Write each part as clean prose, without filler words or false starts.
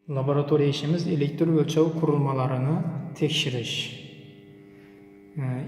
Laboratoriya ishimiz elektr o'lchov qurilmalarini tekshirish.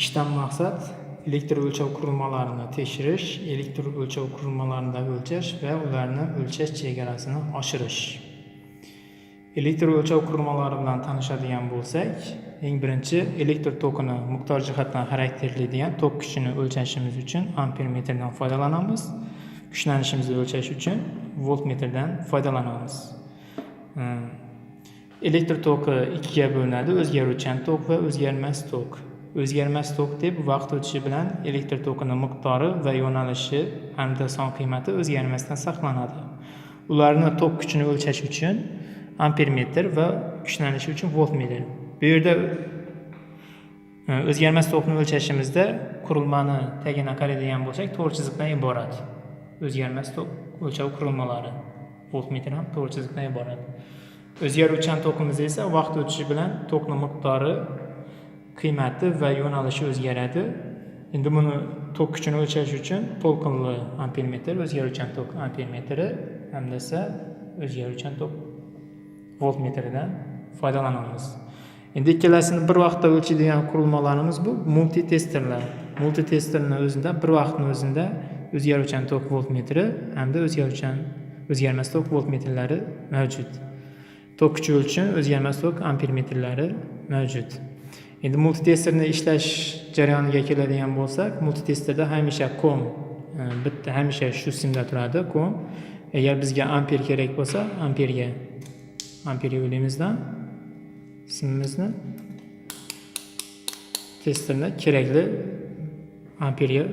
Ishdan maqsad elektr o'lchov qurilmalarini tekshirish, elektr o'lchov qurilmalarida o'lchash va ularni o'lchash chegarasini oshirish. Elektr o'lchov qurilmalari bilan tanishadigan bo'lsak, eng birinchi elektr tokini miqdor jihatdan xarakterlaydigan tok kuchini o'lchashimiz uchun ampermetrdan foydalanamiz. Kuchlanishimizni o'lchash uchun voltmetrdan foydalanamiz. Elektr toki ikkiga bo'linadi: o'zgaruvchan tok va o'zgarmas tok. O'zgarmas tok deb vaqt o'tishi bilan elektr tokini miqdori va yo'nalishi hamda son qiymati o'zgarmasdan saqlanadi. Ularni tok kuchini o'lchash uchun ampermetr va kuchlanishi uchun voltmetr. Bu yerda o'zgarmas tokni o'lchashimizda qurilmani tagini qaraydigan bo'lsak, to'g'ri chiziqdan iborat. O'zgarmas tok o'lchov qurilmalari. Voltmetr ham to'g'ri chiziqdan iborat. O'zgaruvchan tokimiz esa vaqt o'tishi bilan tokni miqdori, qiymati va yo'nalishi o'zgaradi. Endi buni tok kuchini o'lchash uchun to'lqinli ampermetr, o'zgaruvchan tok ampermetri hamda esa o'zgaruvchan tok voltmetridan foydalanamiz. Endi ikkalasini bir vaqtda o'lchaydigan qurilmalarimiz bu multitesterlar. Multitesterning o'zida bir vaqtning o'zida o'zgaruvchan tok voltmetri hamda o'zgarmas tok voltmetrlari mavjud. Tok kuchi uchun o'zgarmas tok ampermetrlari mavjud. Endi multitesterni ishlash jarayoniga keladigan bo'lsak, multitesterda hamisha kom bitta hamisha shu simda turadi, kom. Agar bizga amper kerak bo'lsa, amperga ulaymiz-da simimizni testerni kerakli amperga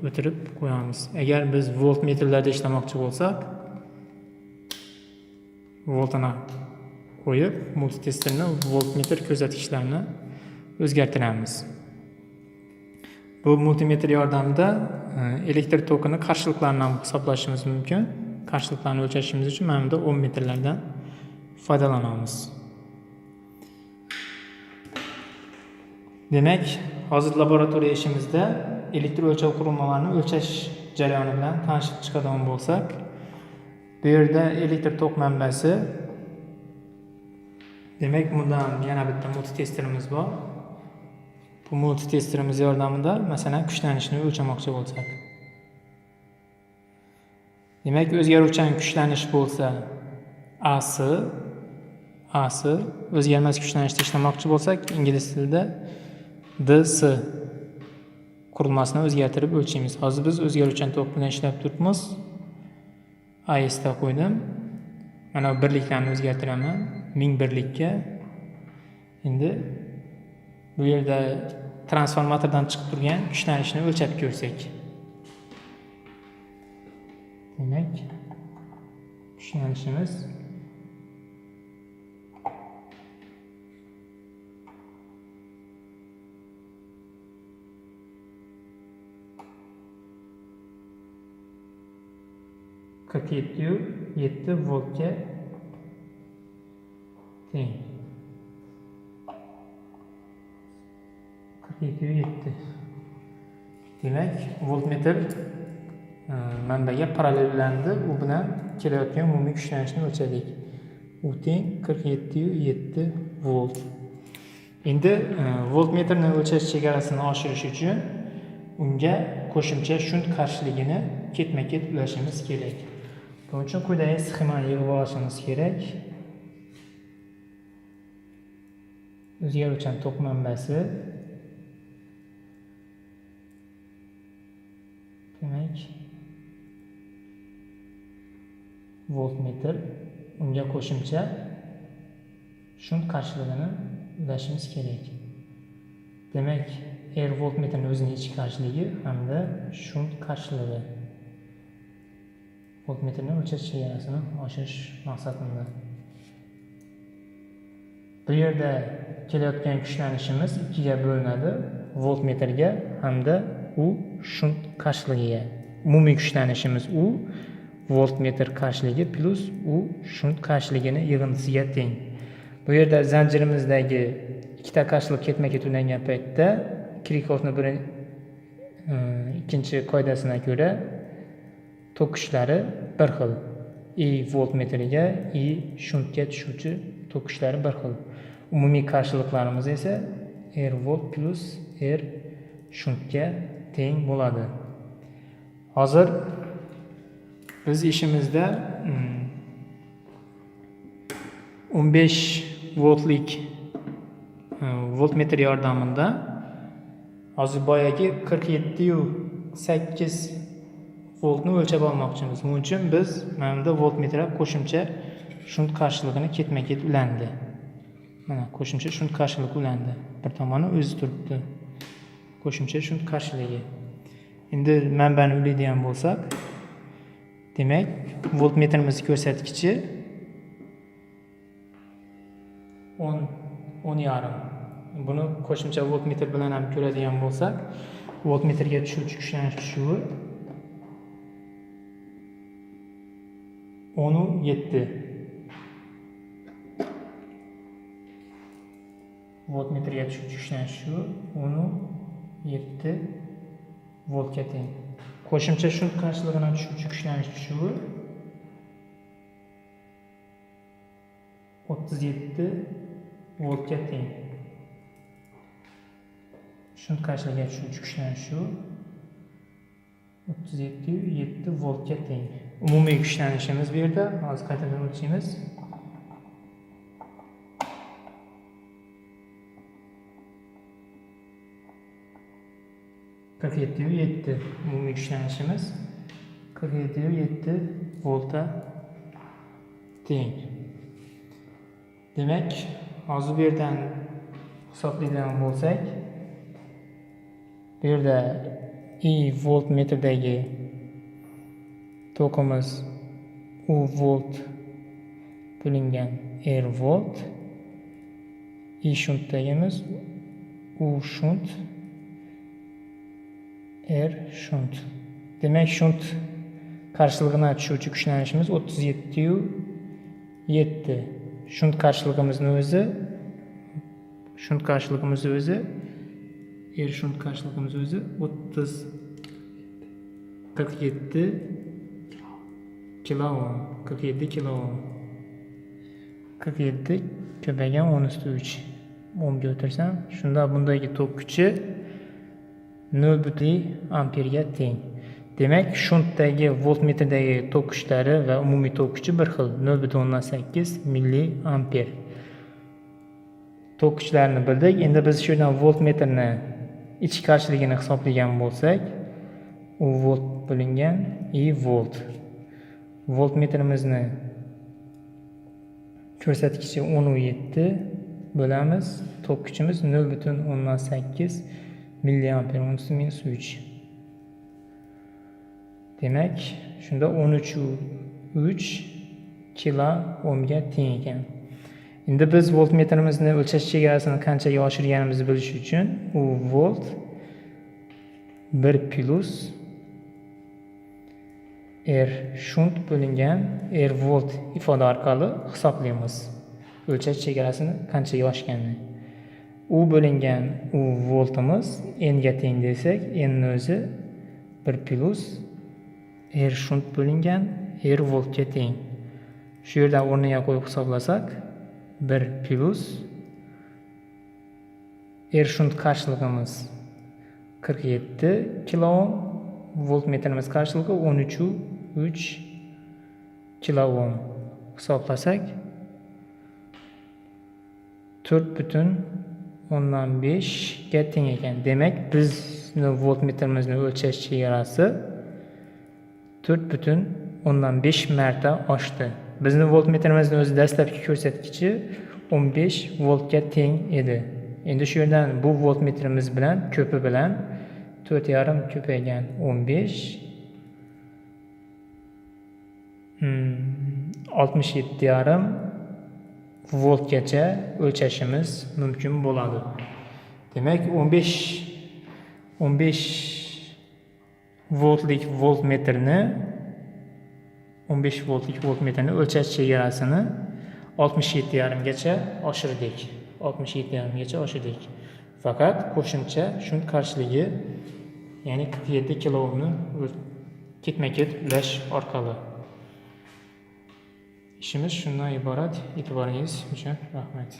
o'tirib qo'yamiz. Agar biz voltmetrlarda ishlamoqchi bo'lsak, voltini qo'yib multitesterni voltmetr ko'rsatkichlarini o'zgartiramiz. Bu multimetr yordamida elektr tokini qarshiliklarini ham hisoblashimiz mumkin. Qarshiliklarni o'lchashimiz uchun mana bunda ohm metrlardan foydalanamiz. Demak, hozir laboratoriya ishimizda elektr o'lchov qurilmalarini o'lchash jarayoni bilan tanishib chiqadigan bo'lsak, bu yerda elektr tok manbasi, demak, bundan yana bitta multitesterimiz bor. Bu multitesterimiz yordamida masalan kuchlanishni o'lchamoqchi bo'lsak. Demak, o'zgaruvchan kuchlanish bo'lsa AC, o'zgarmas kuchlanishda ishlamoqchi bo'lsak, ingliz tilida DC qurilmasini o'zgartirib o'lchaymiz. Hozir biz o'zgaruvchan tok bilan ishlab turibmiz. AS da qo'ydim. Mana bu birliklarni o'zgartiraman 1000 birlikka. Endi bu yerda transformatordan chiqib turgan kuchlanishni o'lchab ko'rsak. Demak, kuchlanishimiz 47,7 voltga teng. 47,7. Demak, voltmetr manbaga parallellandi. U bilan kelayotgan umumiy kuchlanishni o'lchadik. U teng 47,7 volt. Endi voltmetrni o'lchash chegarasini oshirish uchun unga qo'shimcha shunt qarshiligini ketma-ket ulashimiz kerak. Buning uchun quyidagi sxemani yig'ib olishimiz kerak. O'zgaruvchan tok manbasi, demak, voltmetr, unga qo'shimcha shunt qarshiligini ulashimiz kerak. Demak, R voltmetrning o'zining ichki qarshiligi hamda shunt qarshiligi voltmetrni o'lchash chegarasini oshirish maqsadida. Bu yerda kelayotgan kuchlanishimiz ikkiga bo'linadi: voltmetrga hamda u shunt qarshiligiga. Umumiy kuchlanishimiz u voltmetr qarshiligi plus u shunt qarshiligini yig'indisiga teng. Bu yerda zanjirimizdagi ikkita qarshilik ketma-ket ulangan paytda Kirchhoffning ikkinchi qoidasina ko'ra tok kuchlari bir xil. I voltmetriga, I shuntga tushuvchi Tok kuchlari bir xil. Umumiy qarshiliqlarimiz esa R volt plus R shuntga teng bo'ladi. Hozir biz ishimizda 15 voltlik voltmetr yordamida hozir boyagi 47,8 voltni o'lchab olmoqchimiz. Buning uchun biz mana bunda voltmetrga qo'shimcha shunt qarshiligini ketma-ket ulandi. Mana qo'shimcha shunt qarshiligi ulandi. Bir tomoni o'zi turibdi. Qo'shimcha shunt qarshiligi. Endi manbani ulaydigan bo'lsak, demak, voltmetrimiz ko'rsatkichi 10,5. Buni qo'shimcha voltmetr bilan ham ko'radigan bo'lsak, voltmetrga tushuvchi kuchlanish tushuvi 10,7. Voltmetrga tushuvchi kuchlanish tushuvi 10,7 voltga teng. Qo'shimcha shunt qarshiligini tushuvchi kuchlanish tushuvi 37 voltga teng. Shunt qarshiligiga tushuvchi kuchlanish tushuvi 37,7 voltga teng. Umumiy kuchlanishimiz bu yerda hozir qaytadan o'lchaymiz. 47,7 umumiy kuchlanishimiz 47,7 voltga teng. Demak, hozir bu yerdan hisoblaydigan bo'lsak, bu yerda I voltmetrdagi tokimiz U volt bo'lingan R volt, I shuntdagimiz U shunt R shunt. Demak, shunt qarshiligini tushuvchi kuchlanishimiz 37,7. Shunt qarshiligimizni o'zi, shunt qarshiligimizni o'zi, R shunt qarshiligimiz o'zi 47 kilo ohm, 47 kilo ohm. 47 ko'paygan 10 usti 3 ohmga o'tirsam, shunda bundagi tok kuchi 0,1 amperga teng. Demak, shuntdagi voltmetrdagi tok kuchlari va umumiy tok kuchi bir xil, 0,8 milliamper. Tok kuchlarini bildik. Endi biz shu yerdan voltmetrni ichki qarshiligini hisoblagan bo'lsak, U volt bo'lingan I volt. Voltmetrimizni ko'rsatkichi 10,7 bo'lamiz. Tok kuchimiz 0,8 milliamper, 10 usti minus 3. Demak, shunda 13,3 kilo ohmga teng ekan. Endi biz voltmetrimizni o'lchash chegarasini qanchaga oshirganimizni bilish uchun U volt 1 plus R shunt bo'lingan R volt ifoda orqali hisoblaymiz. O'lchash chegarasini qanchaga oshganini. U bo'lingan U voltimiz N ga teng desak, N ni o'zi 1 plus R shunt bo'lingan R voltga teng. Shu yerdan o'rniga qo'yib hisoblasak, 1 plus R shunt qarshiligimiz 47 kilo ohm, voltmetrimiz qarshiligi 13,3 kilo ohm. Hisoblasak, 4,5 ga teng ekan. Demak, bizni voltmetrimizni o'lchash chegarasi 4,5 marta oshdi. Bizni voltmetrimizni o'zi dastlabki ko'rsatkichi 15 voltga teng edi. Endi shu yerdan bu voltmetrimiz bilan ko'pi bilan 4,5 ko'paygan 15, 67,5 voltgacha o'lchashimiz mumkin bo'ladi. Demak, 15 voltlik voltmetrni, 15 voltlik voltmetrni o'lchash chegarasini 67,5 gacha oshirdik. 67,5 gacha oshirdik. Faqat qo'shimcha shunt qarshiligi, ya'ni 47 kilo ohmni ketma-ket ulash orqali. Ishimiz shundan iborat. E'tiboringiz uchun rahmat.